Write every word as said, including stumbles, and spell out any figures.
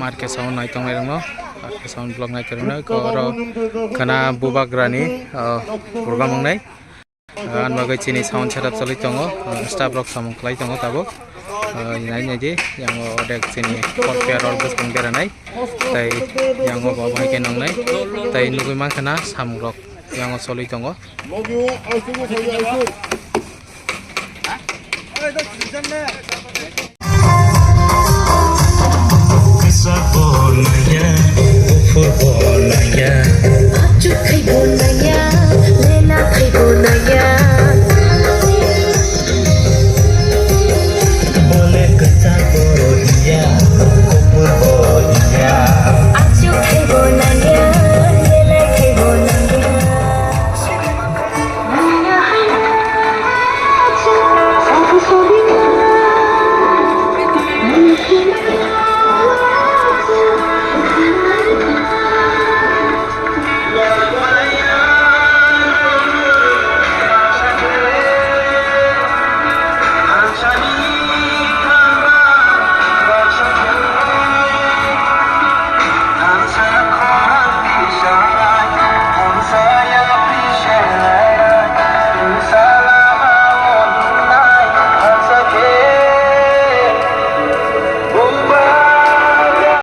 R K Sound nai tongnai rokno, R K Sound vlog nai tongnai rokno, oro khana bubagrani, ah, program wngnai. Ah, ani bagwi chini sound setup choli tongo, ah, staff rok samung khlai tongo tabuk. Ah, nai nai di, yango odek chini fourth year rok bwskang beranai. Tai yango bo bai khe nongnai. Tai nugwi mankha na samung rok yango choli tongo.